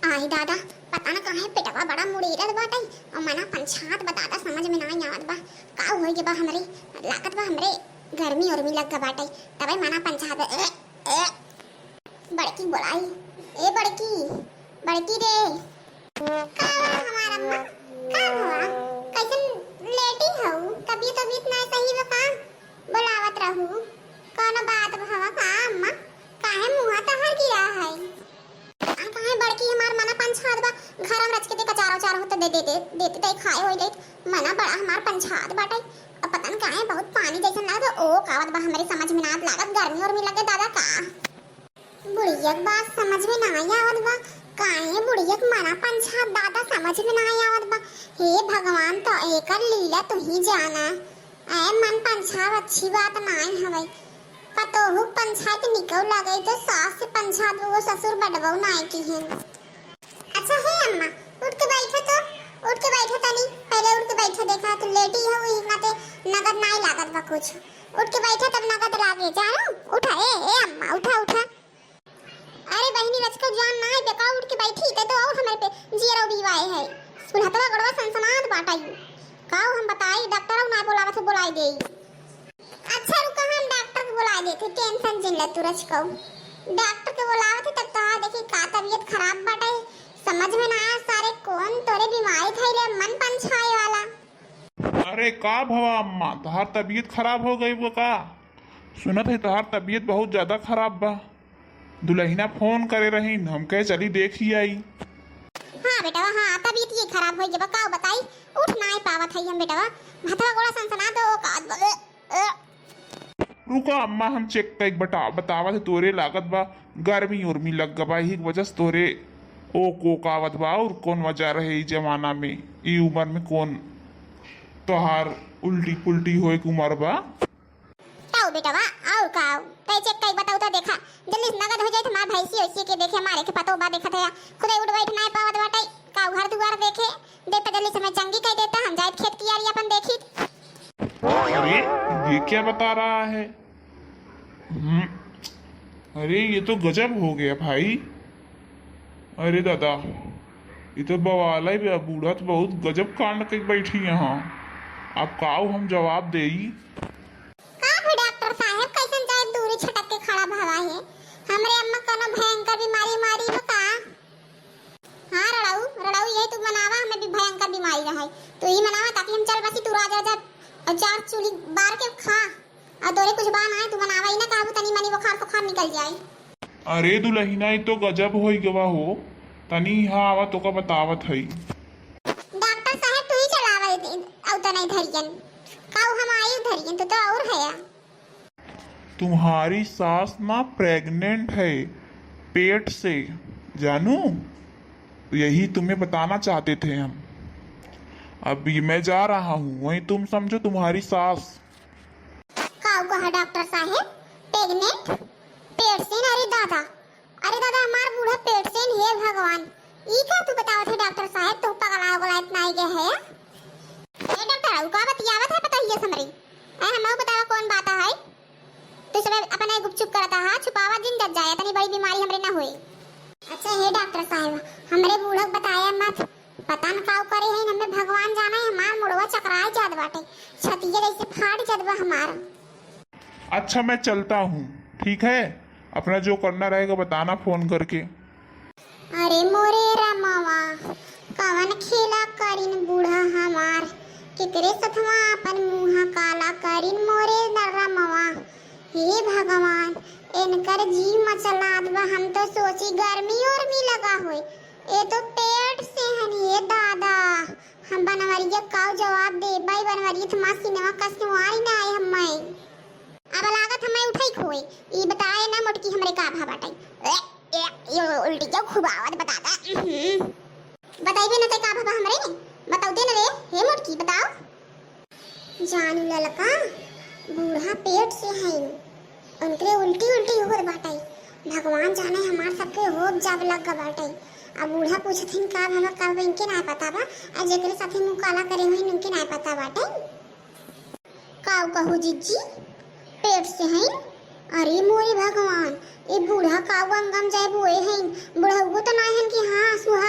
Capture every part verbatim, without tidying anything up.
आई दादा, पता न काहे पेटवा बड़ा मुड़ेरत बाटइ, अउ मना पंछात बा दादा, समझ में नाहीं आवत बा, का होइ गे बा हमरे, लागत बा हमरे गर्मी उर्मी लग गा बाटइ, तबे मना पंछात बा। ए, ए, बड़की बोलाई, ए बड़की, बड़की रे। का हुआ हमार अम्मा, का हुआ? कइसन लेटी हऊ? तबीयत, तबीयत नाहीं सही बा का? बोलावत रहू, कउनो बात भवा का अम्मा? काहे मुँह तोहार गिरा है? आ काहे बड़की हमार मना पंछात बा, घर में रच के दे, कचार उचार होत दे, दे, दे, देते दे खाए होई लेत, मना बड़ा हमार पंछात बाटइ। अब पता न काहे बहुत पानी जइसन लागत, ओ कावत बा, हमरे समझ में ना लागत, गर्मी उर्मी लगे दादा का। बुढ़िया के बात समझ में नाहीं आवत बा, काहे बुढ़िया के मना पंछात दादा समझ में नाहीं आवत बा। हे भगवान, तो एकर लीला तू ही जाना। ऐ मन पंछाव अच्छी बात नाहीं हवइ, पतोहू के पंछाइ के निकौ लगइ तो सास से पंछात वो ससुर बडबौ नाहीं किहेन। अच्छा हे अम्मा, उठ के बैठो तो, उठ के बैठो तनी, पहले उठ के बैठो, देखा तू लेटी हो, इहाँ ते नगद नाहीं लागत बा कुछ। उठ के बैठो तब नगद लागे, जानो? उठा, ए, ए अम्मा, उठा, उठा। अरे बहिनी रचकौ जान नाहीं बे का, उठ के बैठी, ते तो और हमरे पे जियरौ बिवाए है। सुनतवा गड़वा सनसनात बाटइ। काऊ हम बताई, डॉक्टर नाहीं बोलावत है, बोलाई देई। अच्छा रुका, हम डॉक्टर के बोलाइ देते, tension जिन ले तू रचकौ। डॉक्टर के बोलावत है तब तोहार देखी का तबीयत खराब बाटइ, समझ में ना आया सारे कौन तोरे बीमारी धइले मन पंछाए वाला। अरे का भवा अम्मा, तोहार तबीयत खराब हो गई बा का? सुनत है तोहार तबीयत बहुत ज्यादा खराब बा। दुलहिना फोन करे रहीन, हम कहे चली देखि आई। हाँ बेटवा, हाँ तबीयत ये खराब होइ गई बा, का बताई, उठ नाहीं पावत है हम बेटवा, हथवा गोड़ा सनसनात ओ का। रुका अम्मा, हम check कइके बता, बतावत है, तोरे लागत बा गर्मी उर्मी लग गा बा, यही के वजह से तोरे ओ को कावत बा। और कौन वजह रहे ई जमाना में, ई उमर में कौन तोहार उल्टी पुल्टी होए के उमर बा? ताऊ बेटवा, और का? तै check कइके बताऊ तो देखा, जल्दी से नगद हो जाए तो हमार भैंसी वैसी के देखे, हमारे के पतो बा देखत है, खुदे उठ बैठ नाहीं पावत बाटइ, का घर दुआर देखे, देता जल्दी से मैं चंगी कह देता, हम जाइत खेत कियारी अपन देखित। अरे, ये क्या बता रहा है? हम्म, अरे, ये तो गजब हो गया भाई। अरे दादा, ये तो बवाल है बे, बूढ़ा तो बहुत गजब कांड कइ बैठी यहाँ। अब काऊ हम जवाब देई? का हो डॉक्टर साहब, कइसन जाए दूरी छटक के खड़ा भवा है? हमरे अम्मा कौनो भयंकर बीमारी उमारी हो का? हाँ रड़ाऊ, रड़ाऊ यही तू मनावा, हमें भी भयंकर बीमारी रहे। तू ही मनावा ताकि हम चल बसी, तू राजा राजा और चार चूल्ही बार के खा। और तोरे कुछ बा ना, तू मनावा ही ना, कहबू तनी मनी बुखार सुखार निकल जाए। अरे दुलहिना, ई तो गजब होई गवा हो। तनी यहाँ आवा, तोका बतावत हई। डॉक्टर साहब, तू ही चलावा, अउ तो नहीं धरियन। काऊ हम आई धरियन, तो, तो और है। तुम्हारी सास ना pregnant है पेट से, जानू, तो यही तुम्हें बताना चाहते थे हम। अभी मैं जा रहा हूँ, वहीं तुम समझो तुम्हारी सास। काऊ कहा डॉक्टर साहेब, pregnant? पेट से न? अरे दादा, अरे दादा, हमार बूढ़ा पेट से न, हे भगवान, ई का तू बतावत है डॉक्टर साहेब, तू पगला उगला इतना आई गया है? ए डॉक्टर, ऊ का बतियावत है, बताइए समरी। ए, हमहू बतावा कौन बात है? तू सब अपने गुपचुप करता हा, छुपावा जिन जब जाए, इतनी बड़ी बीमारी हमरे ना होए। अच्छा हे डॉक्टर साहेब, हमरे बूढ़ा के बताया मत, पता न काऊ करे है, हमें भगवान जाना है, हमार मुड़वा चकराए जात बाटे, छतिया जैसे फाट जात बा हमार। अच्छा मैं चलता हूँ, ठीक है, अपना जो करना रहेगा बताना फोन करके। अरे मोरे रमवा, कवन खेला करिन बूढ़ा हमार, केकरे सथवा आपन मुँहा काला करिन मोरे न रमवा। हे भगवान, इनकर जी मचलात बा, हम तो सोची गर्मी उर्मी लगा होई, ए तो पेट से हन, हे दादा। हम बनवरिया काऊ जवाब देबई, बनवरिया थमा सिनेमा का सिवारी ना आए हम्मई। अब लागत हम्मई उठई खोए, ई बताए ना मोटकी हमरे का भा बाटई। ए, ए, यो उल्टी क्यों खुबावत बता दा। उहुं। बताइबे न ते का भा बा हमरे, बताउते न रे, हे मोटकी बताओ। जानू ललका, बूढ़ा पेट से हईन, उनकरे उल्टी उल्टी होत बाटई। भगवान जाने हमार सबके होब जाब लग गा बाटई। अब बूढ़ा पूछत हईन का भवा का बा, इनके नाय पता बा, आ जेकरे साथे मुँह काला करे हुई उनके नाय पता बाटई। काऊ कहू जिज्जी, पेट से हईन? अरे मोरे भगवान, ए बूढ़ा काऊ अंगम जाए बोए हईन, बुढ़ऊ तो नाय हन कि हाँ सुहा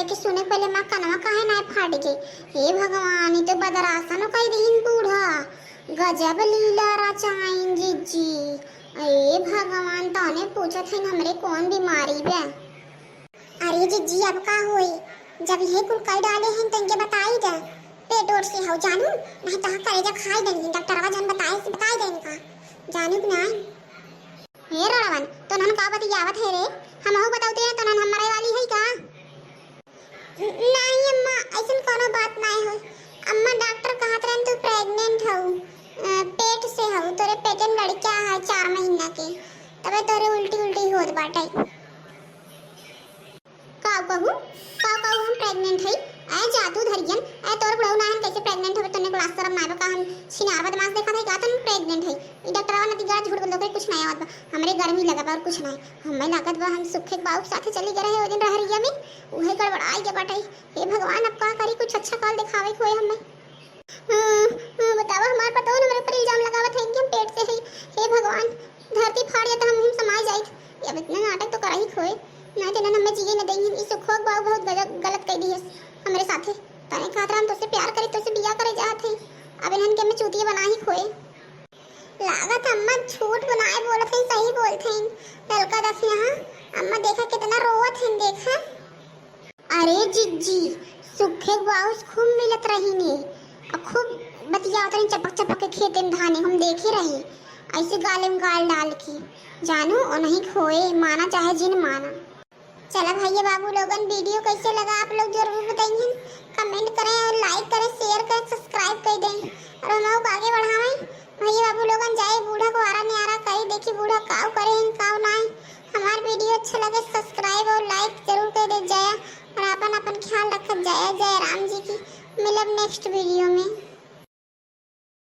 कि सुने पहले माँ कनवा काहे ना फाट गए। हे भगवान, ई तो बदरासन कई दीन बूढ़ा। गजब लीला रचाइन जिज्जी। ए भगवान, तने पूछत हन हमरे कौन बीमारी बा। अरे जिज्जी, अब का होई, जब ये कुल कई डाले हैं तो इनके बताई दे। पेट ओट से हो जानू, नहीं तो करेजा खाई देंगे। डॉक्टरवा जन बताए से बताई दे इनका, जानू कि नहीं। हे रड़वन, तोनन का बतियावत है रे? हमहू बतौते हैं, तोनन हम मरे वाली है का? न-, नहीं अम्मा, ऐसन कोनो बात नहीं होई। अम्मा, डॉक्टर कहत रहन तू प्रेग्नेंट हऊ, अ, पेट से हऊ, तोरे पेटे में लड़का है चार महीना के, तबे तोरे उल्टी उल्टी होत बाटे। का कहू, का कहू, हम प्रेग्नेंट हई? ऐ जादू धरियन, ऐ तोर बुढ़ऊ नाहन कैसे प्रेग्नेंट होबे? तोने को लाज शरम नाय बा का? हम छिनार बदमाश देखत हई का? तोने प्रेग्नेंट हई? ई डॉक्टरवा नती गड़ा झूठ बोल दो, कुछ नहीं आवत बा। हमरे गर्मी लगत बा और कुछ नहीं। हमें लागत बा हम सुखे के बाबू के साथे चली गए रहे ओ दिन रहरिया में, उहे गड़बड़ाई के बाटे। हे भगवान, अब का करी, कुछ अच्छा काल दिखावे के होए हमें। हाँ, हाँ, बतावा, हमार पतोह हमरे ऊपर इल्जाम लगावत है कि हम पेट से हई। हे भगवान, धरती फाड़ जाता, हम, हम समाई जाइत। अब इतना नाटक तो करही के होए, नहीं तो इन्हन हमें जिए न देंगे। ई सुखो बाबू बहुत गलत, गलत कह दिए हमरे साथे। तने कहत रहा हम तोसे प्यार करी, तोसे बियाह करे चाहत है। अब इन्हन के हमें चूतिया बनाही के होए। लागत अम्मा झूठ बनाए बोलत हैं, सही बोलत हैं। ललका दस यहाँ अम्मा देखा कितना रोवत हैं, देखा। अरे जिज्जी, सुखे बाउस खूब मिलत रही ने, आ खूब बतियावत रही चपक चपक के खेते में धाने, हम देखे रही ऐसे गाले में गाल डाल के। जानू, ओ नहीं खोए, माना चाहे जिन माना। चला भैया बाबू लोगन, वीडियो कैसे लगा आप लोग जरूर बताइए, कमेंट करें और लाइक करें, शेयर करें, सब्सक्राइब कर दें। और हम लोग आगे बढ़ावें। भैया बाबू लोगन जाए बूढ़ा को आरा नियारा करी, देखी बूढ़ा काव करे हैं, काव नाय। हमार वीडियो अच्छा लगे सब्सक्राइब और लाइक जरूर कर दे जाया और अपन अपन ख्याल रखत जाया। जय राम जी की। मिलब नेक्स्ट वीडियो में।